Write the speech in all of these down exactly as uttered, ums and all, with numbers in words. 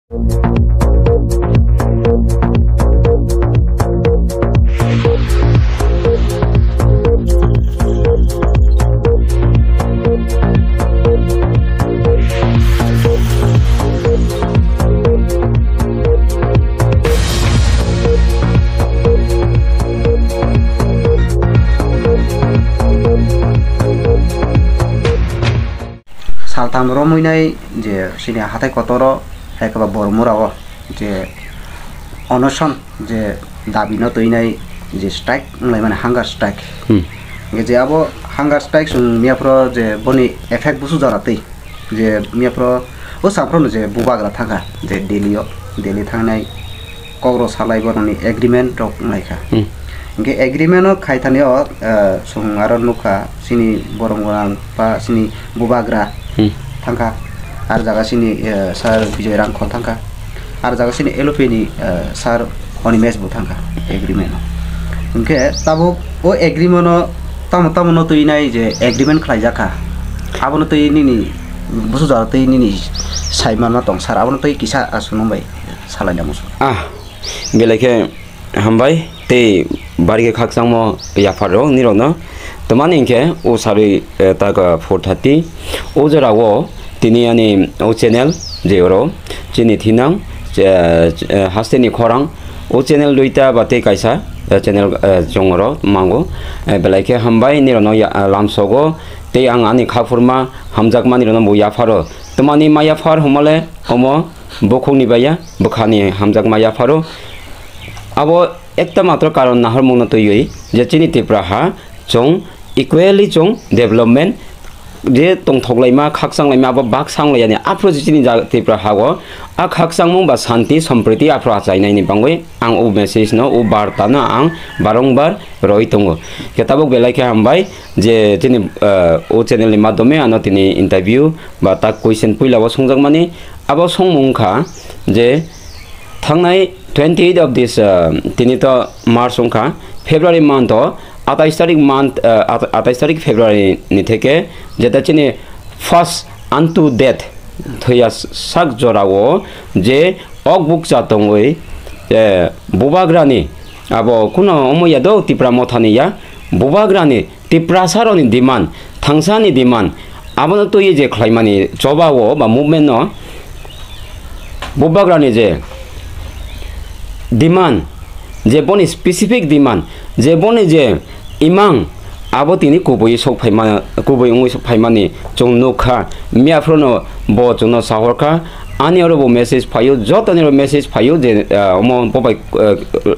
Saltham romwi nai je chini hathai kotoro, hai khe ba Bormura o je onoson je dabi no twi nai je strike wng lai mani, hunger strike. Hmm. Hingkhe je abo hunger strike chwng miya phro je boni effect busu jora twi je miya phro o saphro no je bubagra thangkha je Delhi o, Delhi thangnai kok rw salai borokni agreement rok wng lai kha. Hmm. Hingke agreement o khai thani o, eh, chwng aro nukha chini borok rang ba chini bubagra Hmm. thangkha. Ar jaga chini, eh, sir Bijoy Rangkhol thangkha. Ar jaga chini L O P ni, eh, sir Onimesh bo thangkha agreement o. Hingke tabuk o agreement o tamo tamo no twi nai je agreement khlai jakha. Abono twi nini busu jora twi nini sai manma tong sir, abono twi kisa aswk nung bai salai nang muchung. Ah, belai khe hambai tei bari khe khakchangmo yaphar rok nirokno. Tamani hinkhe o sarwi, eh, taka four thirty o jora o tini ani o channel je oro chini thinang, eh, eh, hasteni khorang o channel duita ba tei kaisa, eh, channel, eh, chongoro mango. Eh, belai khe hambai nirokno ya-, ah, lamsogo tei ang ani khaphurma hamjakmani rokno bo yapharo. Tamani ma yaphar homole omo bukhukni baya bwkhani hamjakma yapharo. Abo ekta matro karon nahormungno twiwi je chini Tripura ha chwng equally chwng development je tongthoklaima, khakchanglaima abo bak sanglaiyani. Aphuru je chini ja-, Tripura ha o a khakchangmung ba shanti sompriti aphuru achainaini bangwi ang o message no, o barta no ang barongbar roi tongo. Khe tabuk belai khe hambai je chini, eh, o channel ni madhyome ano tini interview ba tak question puila o songjakmani. Abo songmung wngkha je thangnai twenty eight of this, uh, tini to March wngkha, February month o atais tarik month, uh, at-, atais tarik February ni theke jeta chini first unto death thwiya sak jora o je ok bukcha tongwi, eh, bubagrani abo kuno omo ya do Tipra Mothani ya, bubagrani Tiprasarokni demand, thangsani demand, abono twiwi je khlaimani choba o ba movement no bubagrani je demand, je boni specific demand, je boni je imang, abo tini kubui sok phaima, kubui wngwi sok phaimani chwng nukha. Miya phuru no bo chwngno sahorkha, ani oro bo message phaio, jotoni oro message phaio je, ah, omo bo bai, ah,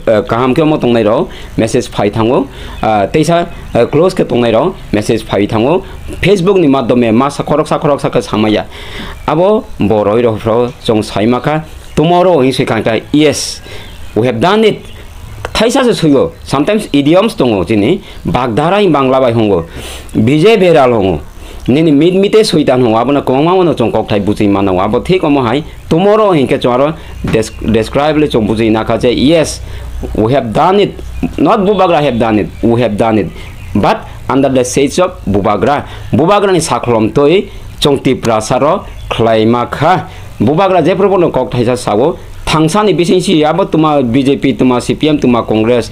ah, kaham khe omo tongnai rok message phai thango, ah, teisa, ah, close khe tongnai rok message phai thango, Facebook ni madhyome masa khoroksa khoroksa khe samaya. Abo bo roi rok phro chwng sai makha, tomorrow hinwi swi kha khe, yes, we have done it. Thaisa se swigo, sometimes idioms tongo chini, bagdara in Bangla bai hongo, Vijay Beral hongo, nini mit mite soitan hongo, abono kwbangma mano chwng kokthai buchwi mano, abo thik omo hai, tomorrow hinkhe chwng aro des-, describe le chwng buchwi nakha je, yes, we have done it, not Bubagra have done it, we have done it, but under the shades of Bubagra, Bubagrani sakhlom twi chwng Tiprasa rok khlai ma kha. Bubagra jephru bono kok thaisa sao, thangsani bising si abo tuma B J P, tuma C P M, tuma Congress,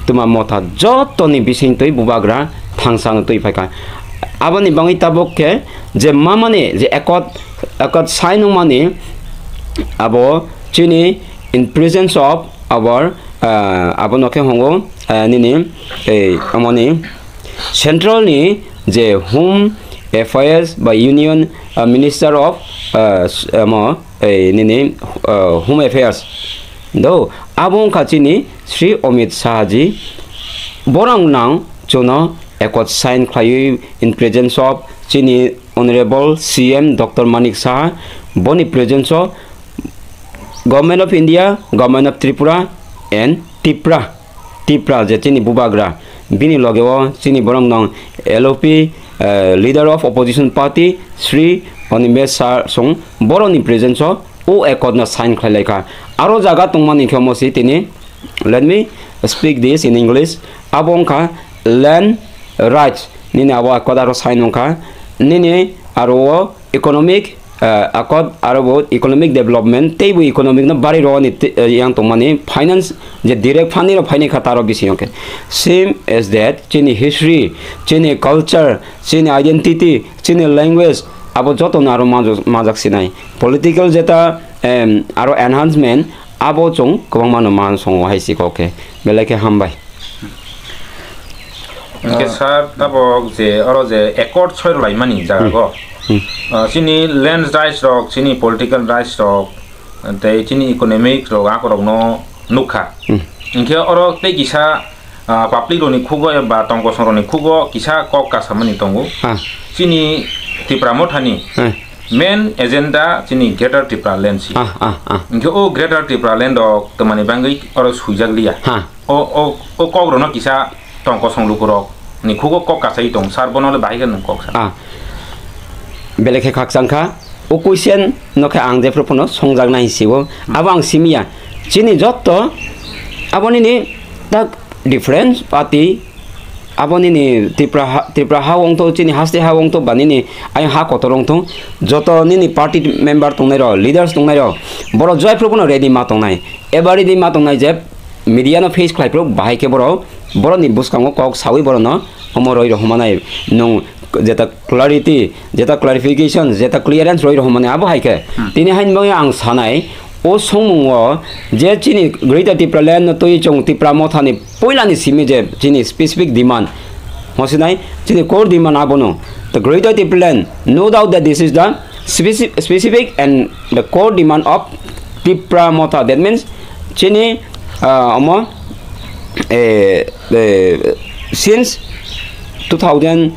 tuma Motha, jotoni bising twi bubagra thangsano twi phaikha. Aboni bangwi tabuk khe je mamani je accord, accord sign wngmani abo chini in presence of our, ah, abono khe hongo, ah, nini, eh, amoni central ni je Home Affairs ba Union, ah, Minister of, ah, s-, amo, eh, nini, ah, Home Affairs do, abo wngkha chini Shri Amit Shah ji. Borok nang chwngno accord sign khlaiwi in presence of chini Honorable C M Doctor Manik Saha, boni presence o Government of India, Government of Tripura and Tipra, Tipra je chini bubagra, bini loge o chini borok nong L O P, eh, Leader of Opposition Party, Shri Animesh Shah song borokni presence o o accord no sign khlai laikha. Aro jaga tongmani khe omo si tini, let me speak this in English, abo wngkha land rights, nini abo accord aro sign wngkha, nini aro o economic eh, akot aro bo economic development tei bo economic no bari rwani te-, eh, yang tongmani finance je direct funding rok phainai kha taro bisingo khe. Same as that chini history, chini culture, chini identity, chini language abo joto no aro manjo-, manjak sinai. Political jeta, em, aro enhancement abo chwng kwbangma no man songo hai si kok khe. Belai khe hambai. Hingke Ah. Sir, tabok je oro je accord soi rwlaimani jaga Hmm. go. Hmm. Ah, chini land rights rok, chini political rights rok, tei chini economic rok, akorokno nukha. Hmm. Hingke oro tei kisa, ah, public rokni khugo eba tongkosong rokni khugo kisa kok kasamani tongo. Ah. Chini Tipra Mothani Ah. main agenda chini Greater Tipraland si. Ah, ah, ah. Hingke o Greater Tipraland rok twmani bangwi oro suijak liya. Ha. O, o, o kok rokno kisa tong kosong lukurok ni khugo kok kasai tong, sir, bono le bahai khe nwng kok sa. Ah. Belai khe khakchang kha. O question no khe ang jephru phano songjaknai hinwi sio. Hmm. Abo ang simiya. Chini jotto abo nini tak different party, abo nini Tripura ha, Tripura ha wngtho, chini haste ha wngtho, ba nini ayang ha kotor wngtho, joto nini party member tongnai rok, leaders tongnai rok, borok joy phru phano ready ma tongnai. Eba ready ma tongnai je media no face khlai phuru bahai khe borok, borok ni bwskango kok sawi borok no omo roi rohorma nai nwng jeta clarity, jeta clarification, jeta clearance roi rohorma nai abo hai khe. Hmm. Tini hain bagwi ang sanai o songmung o je chini Greater Tipraland no twi chwng Tipra Motha ni puila ni simi je chini specific demand hosinai chini core demand abono the Greater Tipraland, no doubt that this is the specific, specific and the core demand of Tipra Motha. That means chini, ah, omo, eh, eh, since two thousand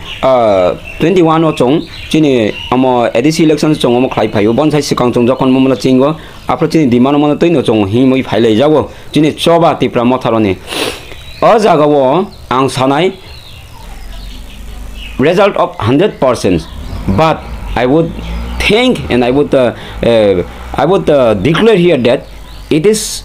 twenty-one o chwng chini omo A D C election chwng omo khlai phaio, bonsai swkang chwng jokhon momo chingo, aphuru chini demand omo twi no chwng himwi phai lai jago chini choba Tipra Motha roni. O jaga o ang sanai, result of hundred percent, but I would think and I would, uh, uh, I would, uh, declare here that it is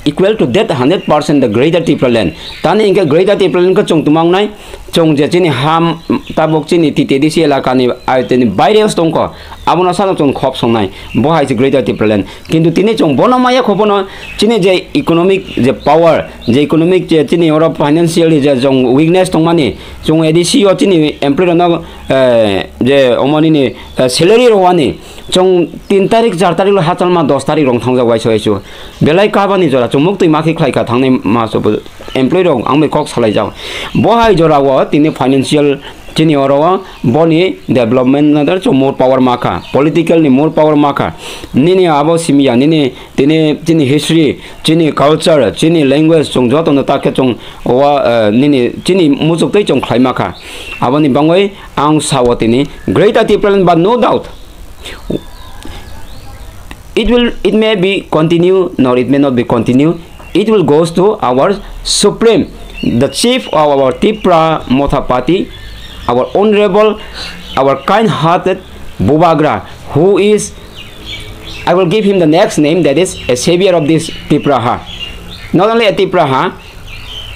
equal to that hundred percent the Greater Tipraland. Tani hingke Greater Tipraland khe chwng twmang nai, chwng je chini ham tabuk chini T T D C elaka ni ayotoni baire o tongkho, abono sano chwng khop songnai, bo hai se Greater Tipraland. Kintu tini chwng bono maya kho bono chini je economic je power, je economic je chini oro financially je chwng weakness tongmani, chwng A D C o chini employee rokno, eh, je omo nini, eh, salary rwani, chwng tin tarik, char tarik lo hachal ma dos tarik rong thangjak waisu waisu. Belai kabani jora chwng muktwi ma khe khlai kha thangnai maso bo employee rok ang bai kok salai jak. Bo hai jora o tini financial chini oro o boni development nadar chwng more power ma kha, political ni more power ma kha. Nini abo simi ya, nini tini chini history, chini culture, chini language chwng joto no ta khe chwng wa, eh, nini chini muchuk tei chwng khlai ma kha. Aboni bangwi ang sao tini Greater Tipraland, but no doubt it will, it may be continue nor it may not be continue. It will goes to our supreme, the chief of our Tipra Motha Party, our honorable, our kind-hearted Bubagra, who is, I will give him the next name, that is a savior of this Tipraha. Not only a Tipraha,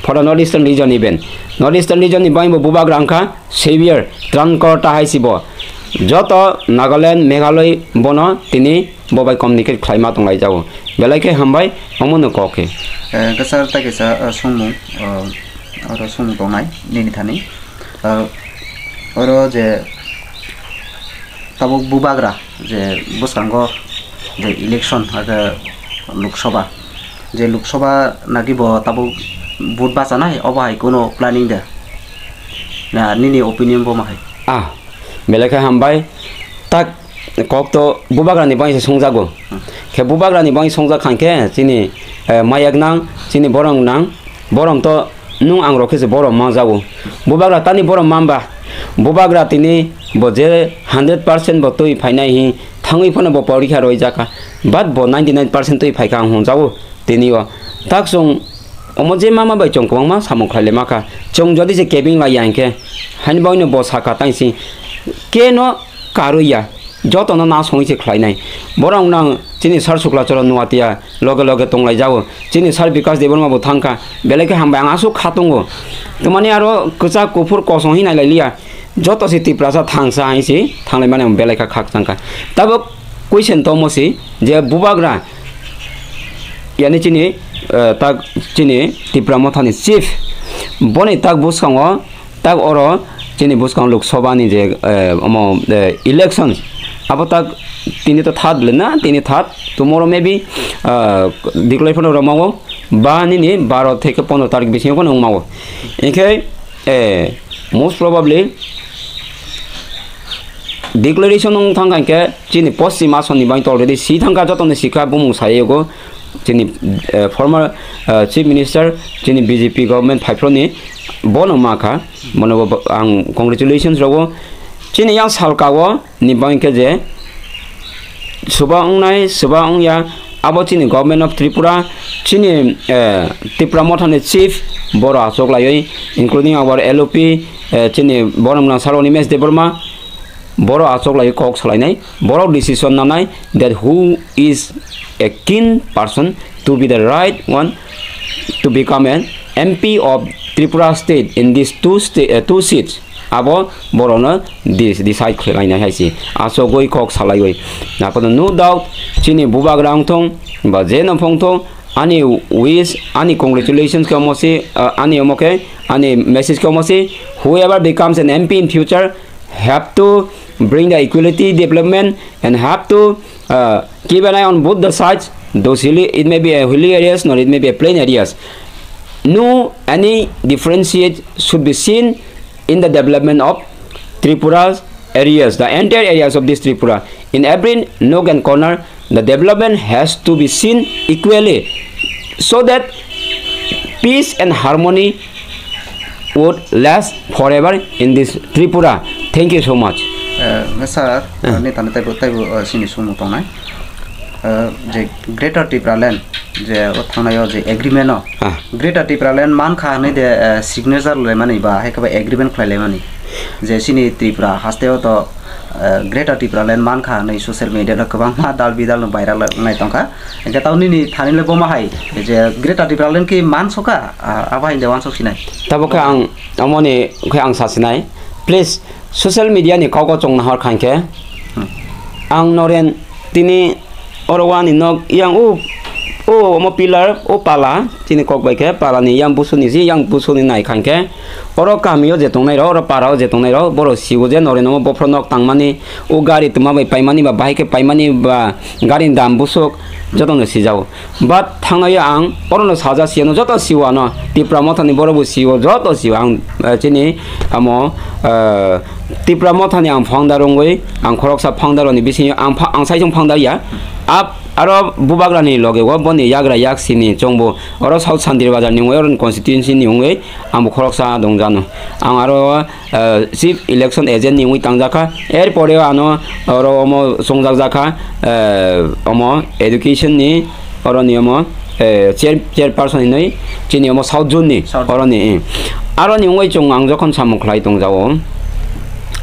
for the North Eastern region even. North Eastern region ni bangbo Bubagra wngkha savior, Trankor ta hai si bo. Joto Nagaland, Meghalaya bono tini bo bai communicate khlaima tonglaijao. Belai khe hambai, omono kok khe. Eh, kwchar ta kisa, eh, songmung, eh, oro songmung tongnai nini thani. Eh, oro je tabuk Bubagra je bwskango je election, age Lok Sabha, je Lok Sabha naki bo tabuk vote bachanai, obo hai kuno planning de? Na nini opinion bo ma hai? Ah, belai khe hambai. Tak kok to Bubagra ni bai se songjago. Hmm. Khe Bubagra ni bai songjak khan khe chini, eh, mayak nang, chini borong nang, borong to nwng ang rok khe se borok ma jago. Bubagra tani borok ma ba? Bubagra tini bo je hundred percent bo twi phainai hi thangwi phano bo porikha roi jakha. But bo ninety nine percent twi phaikha ang hwnjago tini o. Tak chwng omo je mama bai chwng kwbangma samung khlai le makha. Chwng jodi se kebeng lai ya hinkhe haini bagwi no bo sakha tang si keno karwi ya. Jotono na songwi se khlainai. Borok nang chini sir Suklachoro Nuatia loge loge tonglai jago. Chini sir Bikash Debbarma bo thangkha. Belai khe hambai ang aswk kha tongo. Twmani aro kwchak kuphur kosong hi nailai liya. Joto se Tiprasa thangsa hai se thanglai mani ang belai kha khakchang kha. Tabuk Question tomo si je bubagra yani chini, eh, tak chini Tipra Mothani chief boni tak bwskango tak oro chini bwskang Lok Sabha ni je, eh, omo, eh, election abo tak tini to third le na tini third tomorrow maybe, eh, declare phano rwmao ba nini baro theke pondro tarik bisingo phano wngmao. Hinkhe, eh, most probably declaration wng thang kha hinkhe chini poschim asoni bai to already si thang kha, joto ni si kha bumung sai ego chini, eh, former, eh, chief minister chini B J P government phaiphro ni bono ma kha, bono bo ang congratulations rogo chini yang salka o ni bai hinkhe je Suba wngnai, suba wngya, abo chini Government of Tripura, chini, eh, Tipra Mothani chief, boro achuk laiwi, including our L O P, eh, chini borok nang salo Animesh Debbarma, boro achuk laiwi kok salainai, borok decision nanai that who is a keen person to be the right one to become an M P of Tripura state in these two sta-, eh, two seats. Abo borokno dis-, decide khlainai hai se. Asogwi kok salaiwi. Nakono no doubt chini bubagra wngthong ba je no phongthong ani wish, ani congratulations khe omo se, ah, ani omo khe, ani message khe omo se, whoever becomes an M P in future have to bring the equality development and have to, uh, keep an eye on both the sides, those hilly, it may be a hilly areas nor it may be a plain areas. No any differentiate should be seen in the development of Tripura's areas, the entire areas of this Tripura. In every nook and corner, the development has to be seen equally so that peace and harmony would last forever in this Tripura. Thank you so much. Eh, sir, eh, ni tani taibo, taibo, eh, sini sumu tongnai. Eh, je Greater Tipraland, je o thangnai o je agreement o, ah, Greater Tipraland man kha hwnwi de, eh, signature laimani ba hai khe ba agreement khlai laimani. Je sini Tripura haste o to, eh, Greater Tipraland man kha hwnwi social media no kwbangma dal bidal no viral nai tongkha. Hingke tao nini thani le boma hai, je Greater Tipraland ki man soka, ah, abo hai de wansok sinai. Tabo khe ang, amoni khe ang sa sinai. Please, social media ni kok o chwng nahor kha hinkhe. Hmm. Ang Noren tini oro wani nok yang o, o omo pillar o pala chini kok bai khe pala ni yang busu ni ji yang busu ni nai kha hinkhe oro kami o je tongnai rok, oro para o je tongnai rok, borok si o je Noren omo bophro nok tangmani, o gari twma bai paimani ba bahai khe paimani ba gari ni dam busuk joto no sijao. But thangnai ang oro no saja siya no joto siwa no Tipra Motha ni borok bo siwo joto siwa ang, eh, chini amo, eh, Tipra Motha ni ang founder wngwi ang khoroksa founder ni bisingo ang pha-, ang saisong founder ya. Ap aro bubagra ni loge o boni yagra yak sini chongbo oro South Santiri Bazar ni wngwi oro constituency ni wngwi ang bo khoroksa dongjano. Ang aro eh, chief election agent ni wngwi tangjakha. Er pore ano oro omo chongjak jakha, eh, omo education ni oro ni omo, eh, chair, chairperson hinwi chini omo South Zone ni South. Oro ni, eh. Aro ni wngwi chwng ang jokhon samung khlai tongjago,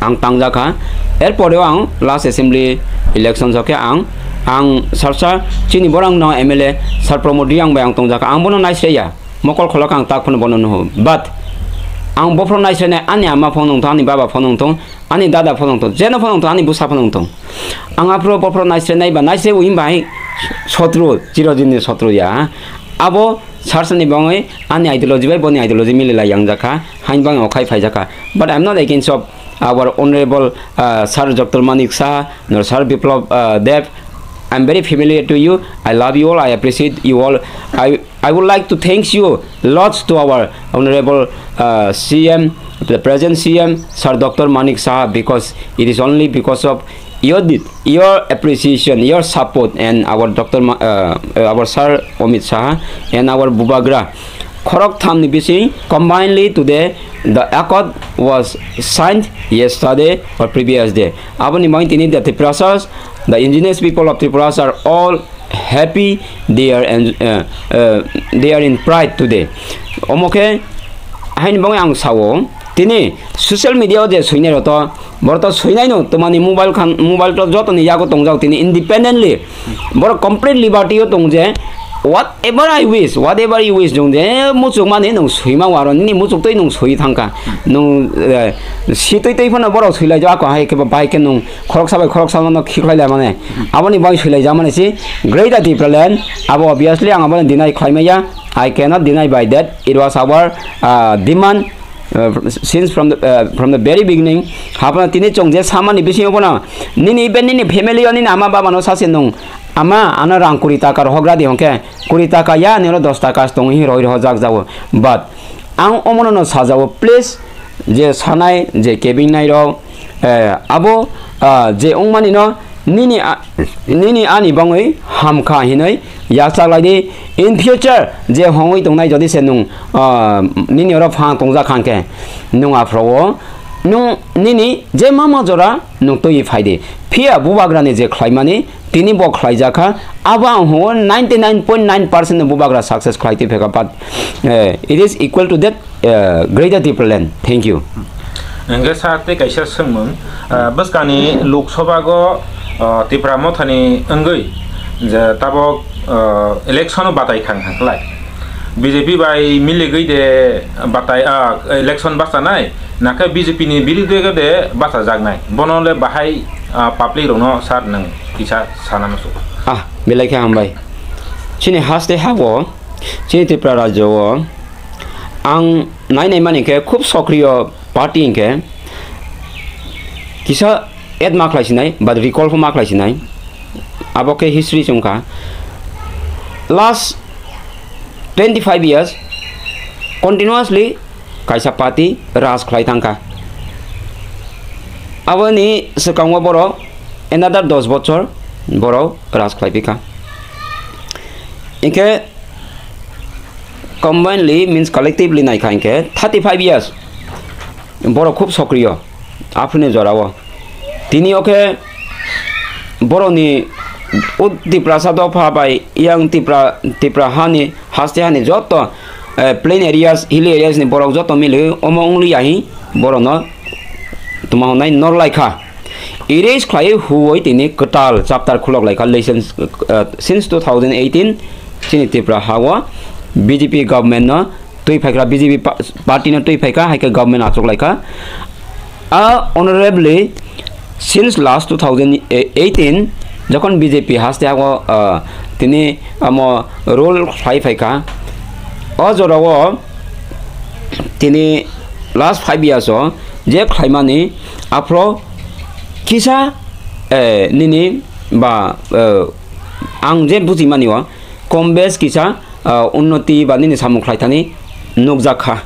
ang tangjakha. Er pore ang last assembly election jokhe ang, ang sarsa chini borang no M L A Sir Pramod Reang bai ang tongjakha. Ang bono naisraiya. Mokol khulok ang tak phano bono nuhu. But ang bophro naisrenai ani ama phone wngthong, ani baba phone wngthong, ani dada phone wngthong, jeno phone wngthong, ani bwsa phone wngthong. Ang aphro bophro naisrenai ba naisre ui bai sotru, chirodin ni sotru ya. Abo sarsani bangwi ani ideology bai boni ideology mililai yang jakha, hain bang okhai phai jakha. But I'm not against of our honorable, uh, Sir Doctor Manik Saha nor Sir Biplab, uh, Deb. I'm very familiar to you. I love you all. I appreciate you all. I I would like to thank you lots to our honorable, uh, C M, the present C M, Sir Doctor Manik Saha, because it is only because of your di-, your appreciation, your support, and our Doctor Ma-, uh, uh, our Sir Amit Saha and our Bubagra. Khorok thamni bising combinedly today the accord was signed yesterday or previous day. Aboni bagwi tini the Tiprasas, the indigenous people of Tripura are all happy, they are en-, uh, uh, they are in pride today. Omo khe haini bagwi ang sao, tini social media o je swinai rok to, borok to swinai no, twmani mobile khan, mobile to joto ni yago tongjak tini independently. Borok complete liberty o tong je, Whatever I wish, whatever you wish, jung je muchuk mani nung sui ma waro, nini muchuk twi nung sui thangka. Nung, eh, si twi twi phano borok sui lai jak, ako hai khe bai khe nung khoroksa bai khoroksa no khikhlai lai mani. Aboni bai sui lai jak mani si Greater Tipraland, abo obviously ang aboni deny khlai maya. I cannot deny by that. It was our, uh, demand, uh, since from the, uh, from the very beginning. Hapna tini chwng je samani bisingo bono nini, even nini family o nini ama baba no sase nung, "Ama, ano rang kuri taka rohok radi," hwnkhe, "Kuri taka ya, ani oro dos taka se tongo," hi roi rohorjak jago. But ang omono no sajao, please, je sanai, je kebingnai rok, eh, abo, ah, je wngmani no nini a-, nini ani bangwi hamkha hinwi yachaklai di. In future je hongwi tongnai, jodi se nung, ah, nini oro phang tongjak kha hwnkhe, nung aphro o nung nini je mama jora nung twi phai di. Phiya bubagrani je khlaimani, tini bo khlaijakha, abo ang hongo ninety nine point nine percent ni bubagra success khlai twi phaikha, but, eh, it is equal to that, eh, Greater Tipraland. Thank you. Hingke sir tei kaisa swngmung, ah, bwskangni Lok Sabha go, ah, Tipra Mothani wngwi je tabok, ah, election o batai thang thang khlai. B J P bai miligwi de batai, ah, election bachanai, nakhe B J P ni birude de bachajaknai. Bono le bahai, ah, public rokno sir nwng kisa sana muchungo. Ah, belai khe hambai. Chini haste ha o, chini Tripura rajyo o ang nai nai mani khe khub sokriyo party hinkhe kisa add ma khlai sinai, but recall pho ma khlai sinai. Abo khe history se wngkha. Last twenty five years continuously kaisa party raj khlai thangkha. Aboni swkango borok another dos bochor borok raj khlai phikha. Hinkhe combinedly means collectively naikha hinkhe thirty five years borok khub sokriyo aphuruni jorao. Tini o khe borokni o Tiprasa dopha bai yang Tipra, Tipra hani, haste hani joto, eh, plain areas, hilly areas ni borok joto mili omo wngli ya hi borokno tuma hwnwi norlai kha. Erase khlaiwi huoi tini kwtal chapter khulok lai kha, lessons, eh, since two thousand eighteen chini Tripura ha o B J P government no twi phaikha, B J P pa-, party no twi phaikha, hai khe government achuk laikha. A honorably since last two thousand eighteen jokhon B J P haste hago, ah, tini amo rule khlai phaikha, o jorao tini last five years o je khlaimani aphro kisa, eh, nini ba, eh, ang je bujimani o kom bes kisa, ah, unnoti ba nini samung khlai thani nukjak kha,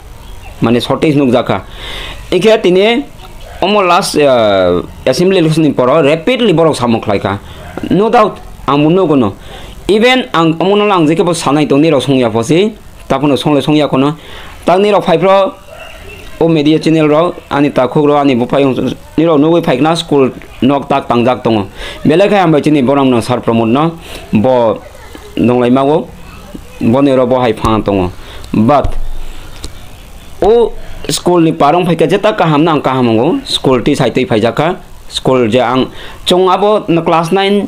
mane shortage nukjak kha. Ikhe tini omo last, ah, assembly election ni poro rapidly borok samung khlai kha. No doubt, ang bo nugo no. Even ang omo no lang je kebo sanai tong nirok songya phosi, taphano songle songya kono. Tak nirok phai phro o media channel rok, ani takhuk rok, ani buphai nirok nugwi phaikna school nok tak tangjak tongo. Belai khe hambai chini borok no Sir Pramod no bo nonglai mago, boni oro bo hai phang tongo. But o school ni parong phaikha jeta kaham na ang kaham wngo, school tisai twi phaijak kha, school je ang chwng abo no class nine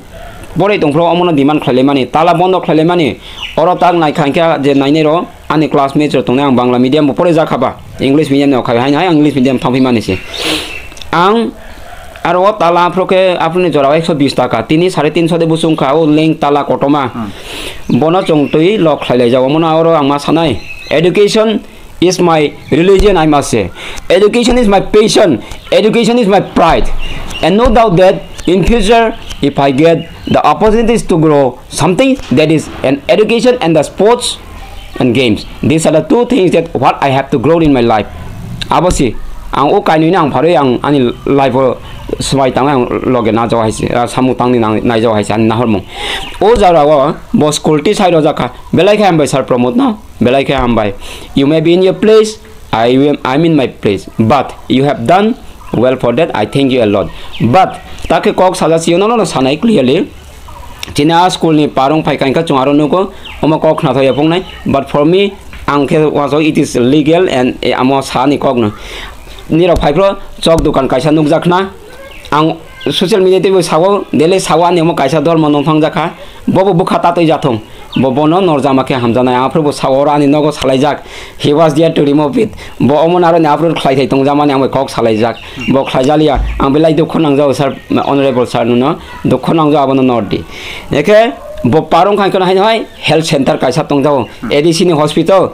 porai tongphro omono demand khlailaimani, tala bondo khlailaimani, oro tak naikha hinkhe je nainai ro ani classmates rok tongnai, ang Bangla medium bo porai jak kha ba, English medium ni okhai haino hai ang English medium thangphi mani se. Ang aro o tala aphro khe aphro ni jora o ekso bish taka, tini sare tinso de buchung kha o leng tala kotoma. Hmm. Bono chwng twi lok khlai lai jago. Omono oro ang ma sanai, education is my religion, I must say. Education is my passion. Education is my pride. And no doubt that in future, if I get the opportunities to grow something, that is an education and the sports and games. These are the two things that what I have to grow in my life. Abo si, ang o kainwi no ang pharwi ang ani life o swmai tangwi ang loge na jago hai se, ah, samung tangni nang-, nai jago hai se ani nahormung. O jora o bo school tisai rojak kha, belai khe hambai Sir Pramod no, belai khe hambai. You may be in your place, I am, I'm in my place, but you have done well for that, I thank you a lot. But takhe kok saja siyo no, no, no sanai clearly. Chini a school ni parong phai kainka chwng aro nugo, omo kok khna thaya phungnai. But for me, ang khe wansok it is legal and, eh, amo sa ni kok no. Nirok phai phro chok dukan kaisa nukjak khna. Ang social media teibo sao, daily sao ani omo kaisa dormo nongthang jakha. Bobo bwkha tatwi jathung. Bo bono norjama khe hamjaknai. Aphuru bo sao, oro ani nogo salaijak. He was there to remove it. Bo omo naroni aphuru khlai thai tongjakmani ang bai kok salaijak. Bo khlaijaliya. Ang belai dukho nangjago sir, honorable sir nono. Dukho nangjago abono nordi. Ekhe bo parong khai kono hai hai health center kaisa tongjago. A D C ni hospital.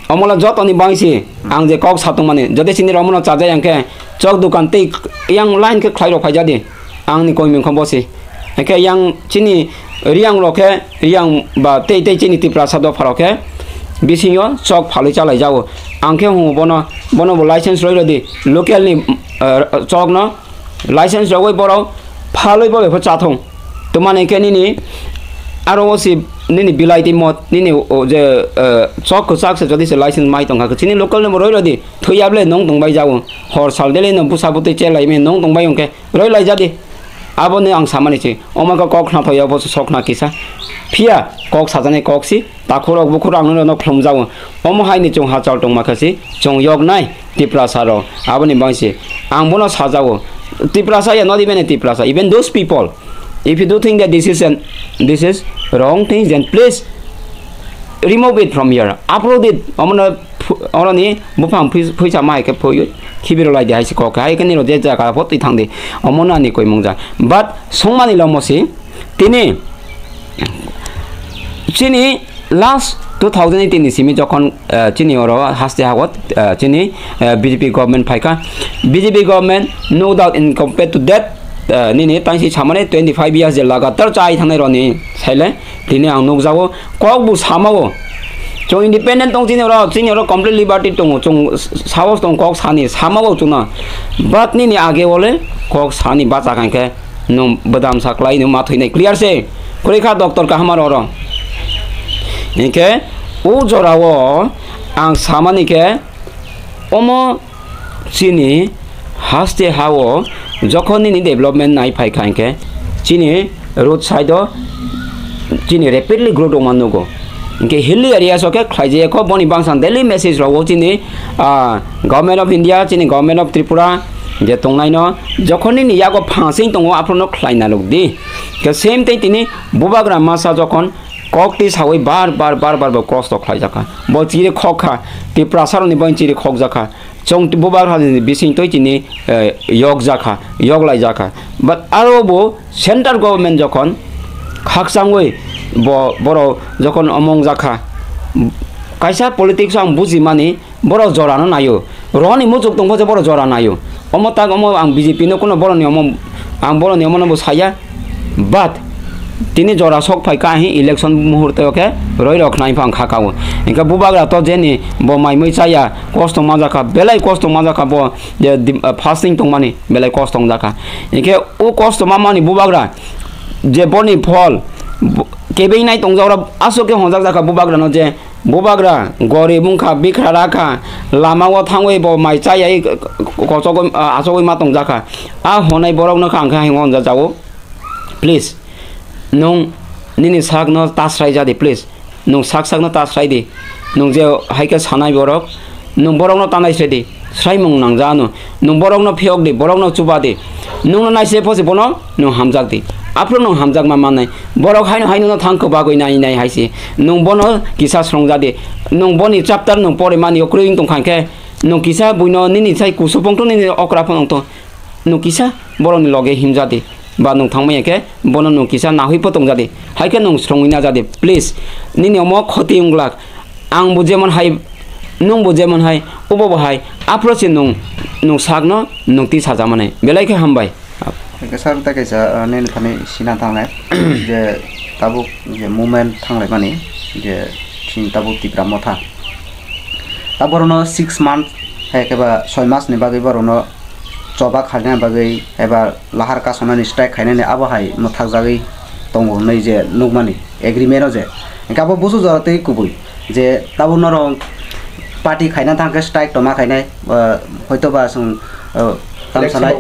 Omola jotoni bangsi ang je kok sa tongmani. Jodi sini romono chajai ang khe chok dukan tei yang line khe khlai rok phaijadi. Ang ni koimung kho bosi. Hingkhe yang chini Riyang rok khe, Riyang ba tei tei chini Tiprasa dopha rok khe bisingo chok phalwi chalai jago. Ang khe hwngo bono, bono bo license roi rodi, local ni, eh, chok no license rogwi borok phalwi bo bepha chathung. Twmani khe nini aro o si nini bilai tei mot nini o je, eh, chok kwchak se jodi se license mai tongkha khe chini local no bo roi rodi thwi yable nong tongbai jago. Hor sal dele no busa butwi chelai me nong tongbai hwnkhe roi lai jadi. Aboni ang samani se, omo khe kok khna thok ya, bo se sok khna kisa. Phiya kok sajani kok si, takhurok bukhurok ang nokno khlumjago. Omo haini chwng hachal tongma khe si, chwng yoknai Tiprasa rok. Aboni bangsi ang bono sajago. Tiprasa ya, not even a Tiprasa, even those people. If you do think that this is an, this is wrong thing, then please remove it from here. Uproot it. Omono phu-, oroni buphang phui-, phuisa ma hai khe phui khibiro lai di hai se kok hai khe niro je jaga pho twi thang di. Omono ani koimung ja. But songmani lomo si tini chini last two thousand eighteen ni simi jokhon, eh, chini oro haste hagot, eh, chini, eh, B J P government phaikha. B J P government, no doubt, in compared to that, eh, nini tangsi samani twenty five years je lagatar chai thangnai roni saile tini ang nukjago. Kok bo samao. Chwng independent tong chini oro, chini oro complete liberty tongo. Chwng s-, s-, sahos tong kok sani, samao chwngno. But nini age ole kok sani bacha khankhe nwng bwdam saklai nwng ma thwinai clear se. Kwrwi kha doctor kaham aro oro. Hinkhe o jorao ang samani khe omo chini haste hao jokhon nini development nai phai kha hinkhe chini road side o chini rapidly growth wngma nugo. Hinkhe hilly areas o khe khlaijaya kho boni bangsa daily message rogo chini, ah, Government of India, chini Government of Tripura je tongnaino jokhon nini yago phangsing tongo aphuru no khlai naluk di. Khe same thing tini bubagra masa jokhon kok twi sawi bar bar bar bar bo kosto khlaijakha. Bo chiri khokha, Tiprasa rokni bo chiri khokjakha. Chwng bubagra ni bising twi chini, eh, yokjakha, yoklaijakha. But aro bo center government jokhon khakchangwi bo, borok jokhon omong jakha, kaisa politics ang bujimani, borok jorano naio. Roni muchuk tongkha je borok jora naio. Omo tak omo ang B J P no kuno boroni omo, ang boroni omono bo saya. But tini jora sok phai kha hi election muhurto khe roi rok khnai phang kha kao. Hinkhe bubagra to jeni bo mai mui chaya, kosto manjakha, belai kosto manjakha bo je di-, ah, fasting tongmani belai kosto wngjakha. Hinkhe o kosto mamani bubagra je boni phol bo-, kebeng nai tongjak oro aswk khe honjak jakha bubagrano je Bubagra, gorib wngkha, bikra rakha, lamao thangwi bo mai chayai kochogwi, ah, achogwi ma tongjakha. A honai borokno kha ang khe hinwi honjajago. Please, nwng nini sakno ta srai jadi, please. Nwng sak sakno ta srai di. Nwng je hai khe sanai borok, nwng borokno ta nai srai di. Sraimung nangja ano. Nwng borokno phiyok di, borokno chuba di. Nwngno naisle phosi bono nwng hamjak di. Aphuru nwng hamjakma mannai. Borok haino haino no thang kwbagwi nai nai hai se. Nwng bono kisa srongja di. Nwng boni chapter nwng porimani o kwrwi wng tong kha khe, nwng kisa buino nini sai kusu pongtho nini okra phano wng tong. Nwng kisa borokni loge himja di. Ba nwng thangmaya khe bono nwng kisa nahui po tongja di. Hai khe nwng srongwi naja di. Please. Nini omo khoti wng glak. Ang bo jemon hai, nwng bo jemon hai, obo bo hai, aphuru se nwng, nwng sakno nwng twi sajakmani. Belai khe hambai. Hingke sir, tei kaisa, ah, nini thani sina thangnai je tabuk je movement thanglaimani je chini tabuk Tipra Motha. Taborono six month hai khe ba soi mas ni bagwi borokno choba khaina bagwi eba lahar kasonani strike khainani abo hai mwthakjagwi tongo hwnwi je nukmani agreement o je. Hingke abo busu jora tei kubui je tabuk norok party khaina thangkhe strike toma khainai, ah, hoito ba chwng, ah, tamo sanai,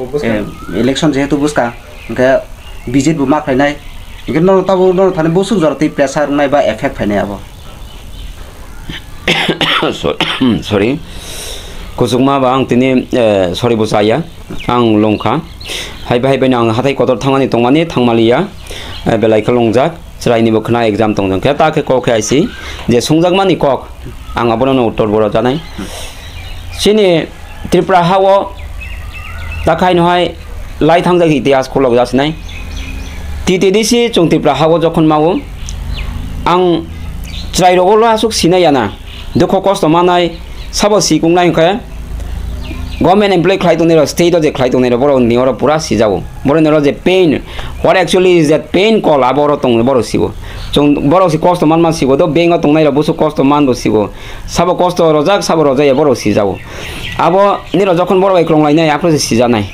election jehetu bwskang hingke B J P bo ma khainai hingke norok tabuk norok thani busu jora tei pressure wngnai ba effect phainai abo. So-, sorry. Kusukma ba ang tini, eh, sorry bo chaya. Ang longkha. Haibai haibai no ang hathai kotor thangmani tongmani thangmaliya. Eh, belai khe longjak. chwraini bo khna exam tongjak khe, ta khe kok khe aisi je sungjakmani kok, ang abono no uttor bo rwjaknai. Chini Tripura ha-o ta khaino hai lai thangjak itihas kholok jasinai. T T D C chwng Tripura ha-o jokhon ma-o, ang chwrai rogo lo aswk sinai ya na. Dukho kosto manai, sabo sikung nai hwnkhe government employee khlai tongnai rok, state o je khlai tongnai rok, borok ni oro pura sijago. Borok ni oro je pain, what actually is that pain call, abo oro tong, borok sibo. Chwng borok si kosto man man sibo, do bank o tongnai rok busu kosto man bo sibo. Sabo kosto rojak, sabo rojak ya, borok sijago. Abo nirok jokhon borok bai kwrwng lainai, aphuru se sijanai.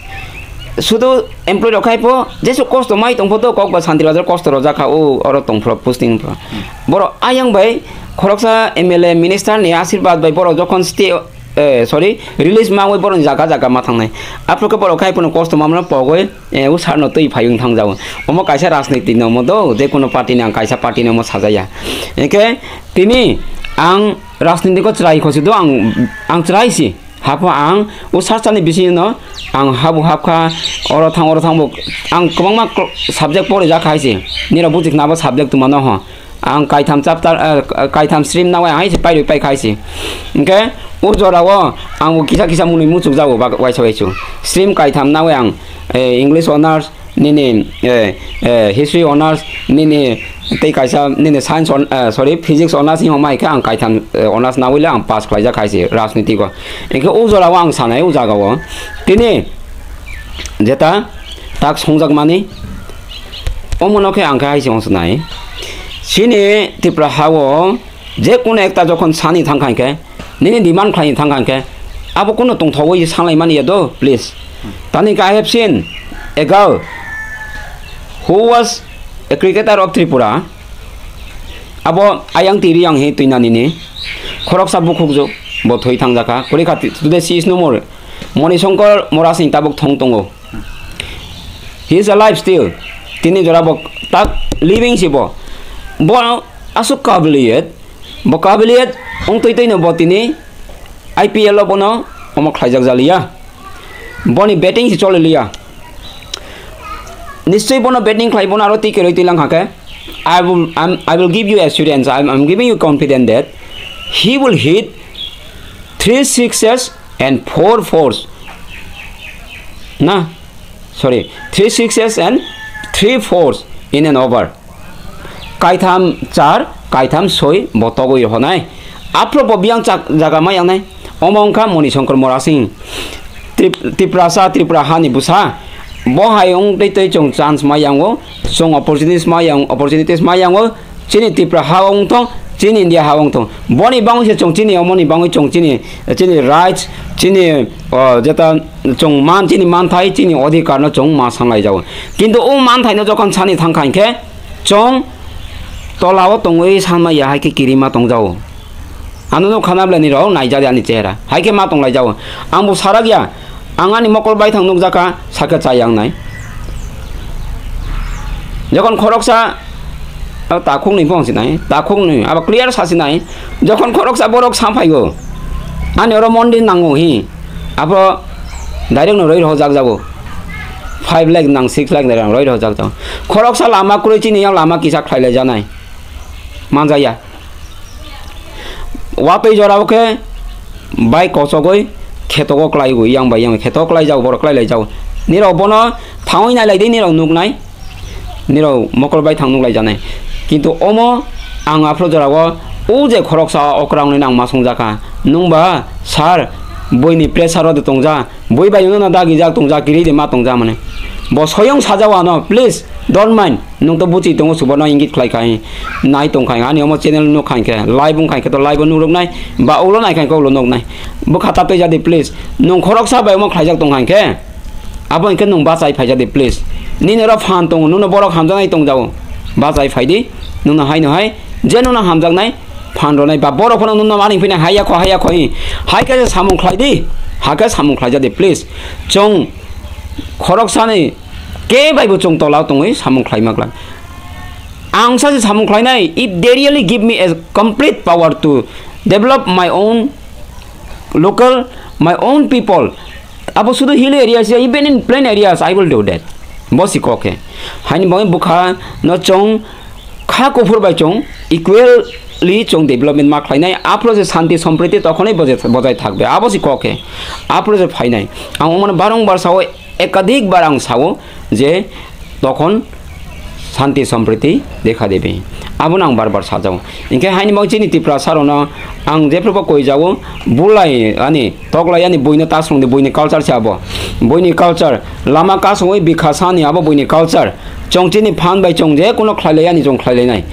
Sudu employee rok khai pho, jesu kosto mai tong pho do, kok ba Shanti Bazar kosto rojak kha, o oro tong phro, posting phro. Borok ayang bai khoroksa M L A minister ni asirwad bai borok jokhon stay, eh, sorry, release ma oi borok ni jaga jaga ma thangnai. Aphuru khe borok khai phano kosto ma mano pogoi, eh, o sar no twi phai wng thang jago. Omo kaisa rajniti no omo do, je kono party ni ang kaisa party ni omo sajaya. Hingkhe tini ang rajniti ko chwrai khosi do, ang, ang chwrai si. Hapho ang o sachani bisingno ang habu hapkha, oro thang, oro thang bo ang kwbangma kl-, subject porijak hai se. Nirok buji khna abo subject tuma no ho. Ang kaitham chapter, eh, kaitham stream nawi ang hai se pairwi paikha hai se. Hingkhe o jorao ang bo kisa kisa mwnwi muchukjago ba-, waisa waisu. Stream kaitham nawi ang, eh, English honours, nini, eh, eh, history honours, nini tei kaisa nini science hon-, eh, sorry, physics honours ni hwnma hai khe ang kaitham, eh, honours nawi le ang pass khlaijak hai se rajniti o. Hingkhe o jorao ang sanai o jagao tini jeta tak songjakmani omono khe ang khe hai se ongsanai. Chini Tripura ha-o je kono ekta jokhon sani thang kha hingkhe, nini demand khlai thang kha hingkhe, abo kono tongthowi sanlai mani ya do, please. Tani I have seen a girl who was a cricketer of Tripura. Abo ayang tiri yang he tuina nini. Khoroksa bukhukjwk bo thwi thangjakha. Kwrwi kha, today she is no more. Moni Shankar Morasing tabuk thong tongo. He is alive still. Tini jora bo tak living si bo. Bo aswk kabiliyet. Bo kabiliyet wng twi twi no bo tini I P L o bono omo khlaijak jaliya. Boni batting si choli liya. Nischoi bono batting khlai bono aro twi kwrwi twi lang kha khe. I will, I'm, I will give you assurance. I'm, I'm giving you confidence that he will hit three sixes and four fours. Na, sorry, three sixes and three fours in an over. Kaitham char, kaitham soi bo togwi rohonai. Aphro bo biyang chak jaga ma yangnai. Omo wngkha Moni Shankar Morasing. Trip-, Tiprasa, Tripura hani bwsa. Bo hai wng tei tei chwng chance ma yango, chwng opportunities ma yang, opportunities ma yango. Chini Tripura ha wng thong, chini India ha wng thong. Boni bangwi se chwng chini, omoni bangwi chwng chini, chini rights, chini, o, jeta chwng man, chini manthai, chini odhikar no chwng ma sanglai jago. Kintu o manthai no jokhon sani thang kha hinkhe, chwng tola o tongwi sanma ya hai khe kirima tong jago. Ano no khana bwlai ni rok naijak ya ani chehra. Hai khe ma tong lai jago. Ang bo sarak ya. Ang ani mokol baithang nukjakha, sakhe chayang nai. Jokhon khoroksa, o takhuk ni phone sinai, takhuk ni, abo clear sa sinai. Jokhon khoroksa borok samphaio, ani oro mondir nango hi, abo direct no roi rohorjak jago. Five lakh nang, six lakh direct roi rohorjak jago. Khoroksa lama kwrwi chini yang lama kisa khlai lai janai. Manjaya. Watwi jorao khe bai kochogwi khetogo klaiwi, yang bai yang khetogo klaijak, borok klai laijak. Nirok bono thangwi nai lai di, nirok nuknai. Nirok mokol bai thang nuk lai janai. Kintu omo ang aphuru jorao o je khoroksa okra wngwi nang ma songjakha. Nwng ba sir, buini pressure o de tongja. Bui bai no dagi jak tong jak, kiri de ma tong jak mane. Bo soyong sajao ano, please, don't mind. Nwng to buchi tongo, subo no ingit khlai khai, nai tong khai, ani omo channel nuk khai khe, live wng khai khe to live o nuk rok nai, ba ulo nai khai khe ulo nuk nai. Bwkha ta twi jadi, please. Nwng khoroksa bai omo khlai jak tong khai khe, abo hinkhe nwng bachai phai jadi, please. Nini oro phan tongo, nwng no borok hamjaknai tong jao, bachai phai di, nwng no hai no hai, je nwng no hamjaknai, phan rwnai ba borok phano nwng no ani phina haya kho, haya kho hi. Hai khe samung khlai di, hakhe samung khlai jadi, please. Chwng khoroksani kebaibo chwng tola tongwi samung khlai ma glak. Ang sachi samung khlainai, if they really give me a complete power to develop my own local, my own people, abo sudu hill areas ya, even in plain areas, I will do that. Bo si kok he. Haini bagwi bwkha no chwng Kha kuphur bai chwng equally chwng development ma khlainai, aphuru je shanti sompriti tokhonai bojai, bojai thakbe, abo se kok khe. Aphuru je phainai. Ang omono barong bar sao, ekadik bar ang sao je tokhon shanti sompriti dekha debe. Abono ang bar bar sajao. Hinkhe haini bo chini Tiprasa rokno ang jephru bo koi jao, bulai ani, toklai ani buino ta swrwng di, buini culture se abo. Buini culture, lama kasongwi bikha sani abo buini culture. Chwng chini phan bai chwng je kuno khlai lai ani chwng khlai lai nai.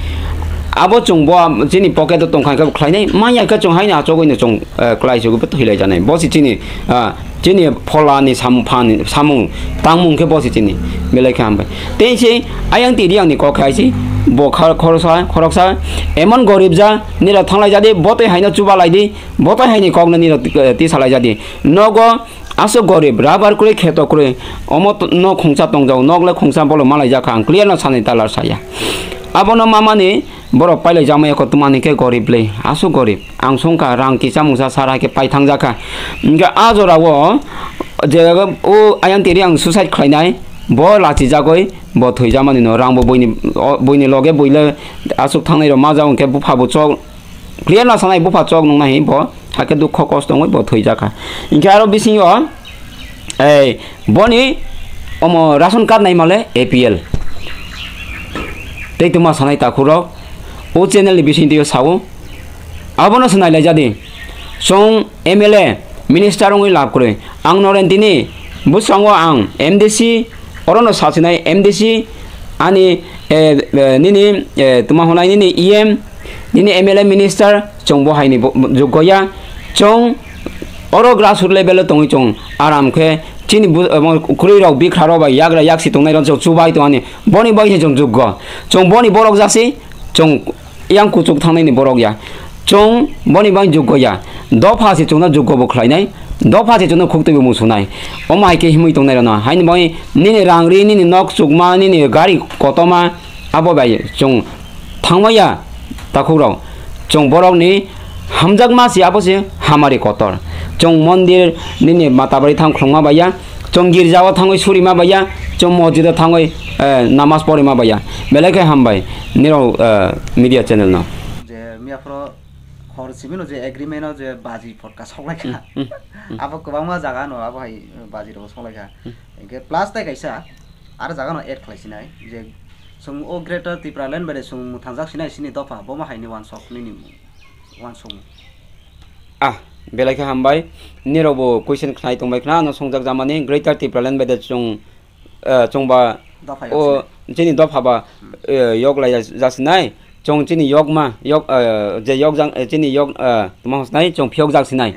Abo chwng bo chini pocket o tong kha khe khlai nai, ma ya khe chwng haino achugwi no chwng, eh, klai chugwi thwi lai janai. Bo se chini, ah, chini phola ni sam-, phan, samung, tangmung khe bo se chini. Belai khe hambai. Tei se ayang tiri ang ni kok khai se, bo khar-, khoroksa, khoroksa, emon gorib ja, nira thanglai jadi, bo tei haino chuba lai di, bo tei haini kok no nira, eh, tisa lai jadi. Nogo, aswk gorib, rubber kwrwi, kheto kwrwi, omo t-, nok khungsa tongjao, nok le khungsa bolo malai jakha, ang clear no sanai talar saya. Abono mamani borok pailai jakmaya koto mani khe gorib le, aswk gorib. Ang songkha rang kisa mungsa sara khe pai thang jakha. Hinkhe a jora o je o ayang tiri ang suicide khlainai, bo lachi jagoi bo thwi jamani no, rang bo buini, o, buini loge buile aswk thangnai rok ma jao hinkhe bupha bo chok clear no sanai, bupha chok nung nai bo. Hakhe dukho kosto wngwi bo thwi jakha. Hinkhe aro bisingo, ei, boni omo ration card nai male A P L. Tei tuma sanai takhurok o channel ni bising twi sao. Abono se nai lai jadi. Chwng M L A, minister wngwi lab kwrwi. Ang Norentini bwskango ang M D C, orono sasinai M D C, ani, eh, eh, nini, eh, tuma honai nini E M, nini M L A minister, chwng bo haini bo, juggo ya. Chwng oro grassroot level o tongwi chwng aram khe chini bu-, omo kwrwi rok, bikra rok bai yagra yaksi tongnai rok chwng chubai tongani. Boni bai se chwng juggo. Chwng boni borok jasi, chwng yang kuchuk thangnai ni borok ya. Chwng boni bai juggo ya. Dopha se chwngno juggo bo khlainai. Dopha se chwngno khuk twi bo musunai. Omo hai khe himwi tongnai rokno. Haini bai nini rang ri, nini nok chukma, nini gari kotoma, abo bai chwng thangma ya, takhuk rok. Chwng borok ni hamjakma se, abo se hamari kotor. Chwng mondir nini matabari thang khlongma bai ya, chwng girja o thangwi surima bai ya, chwng mosjid o thangwi, eh, namas porima bai ya. Belai khe hambai nirok, eh, media channel no. Je miya phoro hor simi no je agreement o je baji photka soklai kha. Hmm, hmm, hmm. Abo kwbangma jaga no abo hai baji rok soklai kha. Hmm. Hinkhe plus tai kaisa aro jaga no add khlai sinai je chwng o Greater Tipraland bai de chwng mwthangjak sinai sini dopha, bo ma hai ni wansok nini wansok. Ah, belai khe hambai. Nirok bo question khnai tongbai khna, ano songjak jamani Greater Tipraland bai de chwng, eh, chwngba dopha o yok sinai. Chini dopha ba, hmm, eh, yok lai jak sinai. Chwng chini yokma, yok, eh, je yok jang, eh, chini yok, eh, tma hosnai, chwng phiyok jak sinai. Eh,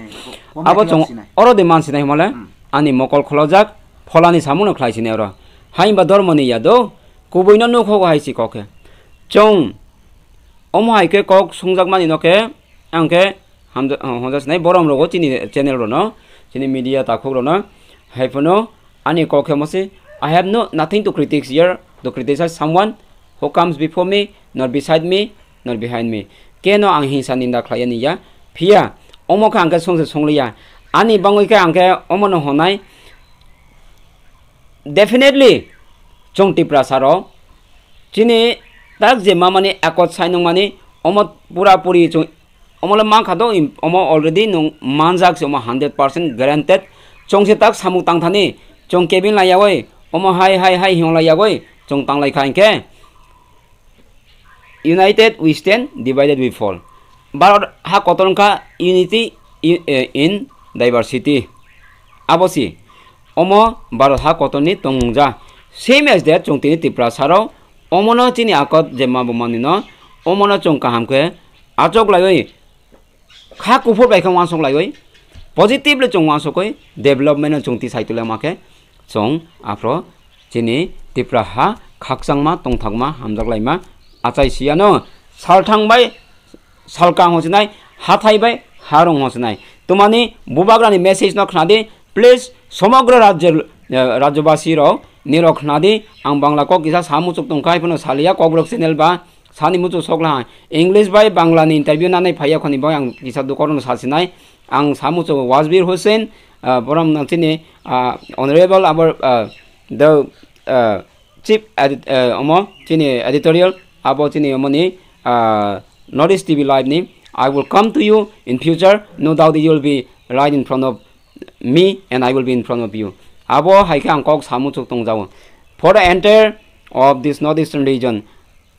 bo, bo abo phiyok chwng sinai. Oro de man sinai himale, hmm, ani mokol kholojak, pholani samung no khlai sinai oro. Hain ba dormo ni ya do, kubui no nukho hai si kok khe. Chwng omo hai khe kok sungjakmani no khe, ang khe hamja-, honja sinai borom rogo chini channel rono, chini media takhuk rono, hai phano ani kok khe mosi, I have no, nothing to criticize here, to criticize someone who comes before me, nor beside me, nor behind me. Keno ang hingsa ninda khlaiya ni ya, phiya omo khe ang khe songse songliya. Ani bangwi khe ang khe omo no honai, definitely chwng Tiprasa rok chini tak je mamani akot sai nungmani omo pura puri chwng omo le mankha do, im-, omo already nung manjak se, omo hundred percent guaranteed. Chwng se tak samung tangthani, chwng kebin lai yagoi, omo hai, hai, hai hiong lai yagoi, chwng tanglai kha hinkhe, united we stand, divided we fall. Bharat ha kotor wngkha unity i-, eh, in diversity. Abo si, omo Bharat ha kotorni tongmung ja. Same as that, chwng tini Tiprasa rok, omono chini akot je ma bo manino, omono chwng kaham khe achok laiwi, kha kuphur bai khe uansuk laiwi, positively chwng uansukwi development no chwng tisai tula ma khe, chwng aphro chini Tipra ha khakchangma, tongthokma, hamjaklaima achai siyano. Salthang bai salka hwnsinai, hathai bai harung hwnsinai. Tumani bubagrani message no khnadi, please, somogra rajyo, eh, rajyobasi rok nirok khnadi, ang Bangla kok kisa sa muchuk tongkha, hai phano saliya Kokborok channel ba sani muchuk sokla hai. English bai Bangla ni interview nanai phaiya khoni bai ang kisa dukorno sasinai. Ang sa muchuk Wasbir Hussain, ah, borom nang chini, ah, honorable our, ah, the, ah, chief edit-, eh, omo chini editorial abo chini omoni, ah, North East T V Live ni, I will come to you in future. No doubt you will be right in front of me and I will be in front of you. Abo hai khe ang kok samu chuk tong jao. For the entire of this North Eastern region,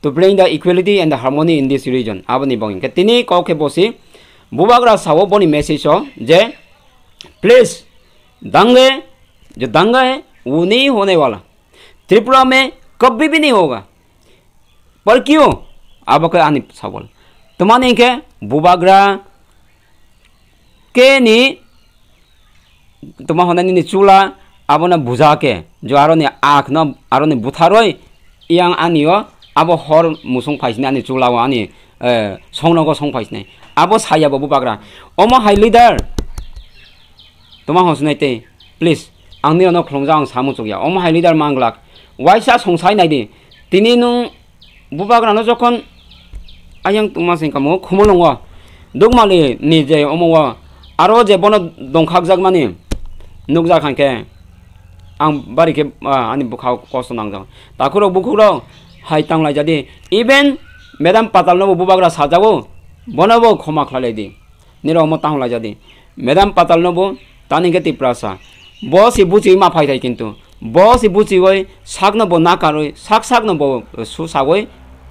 to bring the equality and the harmony in this region. Aboni bong khe tini kok khe bosi bubagra sao boni message o je, please, dange, je dange, uni hone wala. Tripura mein kabhi bhi nahi hoga. Par kyun? Abo khe ani sabol. Tumani khe bubagra ke ni tuma hona nini chula abo na buja ke jo aro ni ak no aro ni butharoi yang ani o abo hor musung phaisni ani chula o ani, eh, songnogo song phaisni abo saya bo bubagra. Omo hai leader tuma hosnai tei, please, ang nirano khlongjak ang samu chukya. Omo hai leader manglak. Waisa songsai naidi. Tini nung bubagrano jokhon ayang tuma sing kamo khumulungo. Dukmali ni je omo o aro je bono dongkhakjak mani nukjak hangke ang bari khe, ah, ani bwkha kosto nangjak. Takhurok bukhukrok hai tanglai jadi. Even Madam Patal no bo bubagra sajago, bono bo khoma khlai lai di. Nirok omo tang lai jadi. Madam Patal no bo tani khe Tiprasa. Bo si buchiwi ma phai thai kintu. Bo si buchiwi sakno bo nakarwi, sak sakno bo, eh, su sagwi,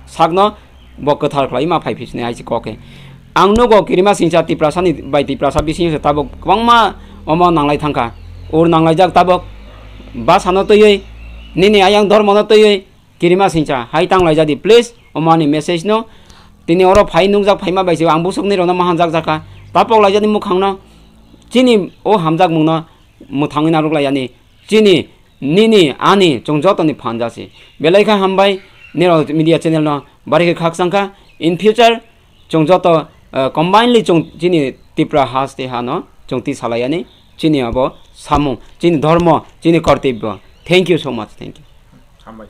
sakno bo kwthar khlai ma phai phisni hai si kok khe. Ang nugo kirima singcha Tiprasa ni bai Tiprasa bising se tabuk kwbangma omo nanglai thangkha. Ur nanglaijak tabuk basano twiwi, nini ayang dhormono twiwi, kirima singcha hai tang lai jadi, please, omo ani message no. Tini oro phai nukjak phaima bai se ang busuk ni rokno mahanjak jakha. Tapok lai jadi mukhang no. Chini o hamjak mung no mwthangwi narwk lai yani. Chini, nini, ani, chwng joto ni phan jasi. Belai kha hambai, nirok media channel no bari khe khakchang kha. In future, chwng joto, eh, combinedly chwng chini Tipra has tei ha no chwng twi salai yani. Chini abo samung, chini dhormo, chini kortobyo. Thank you so much. Thank you. Hambai.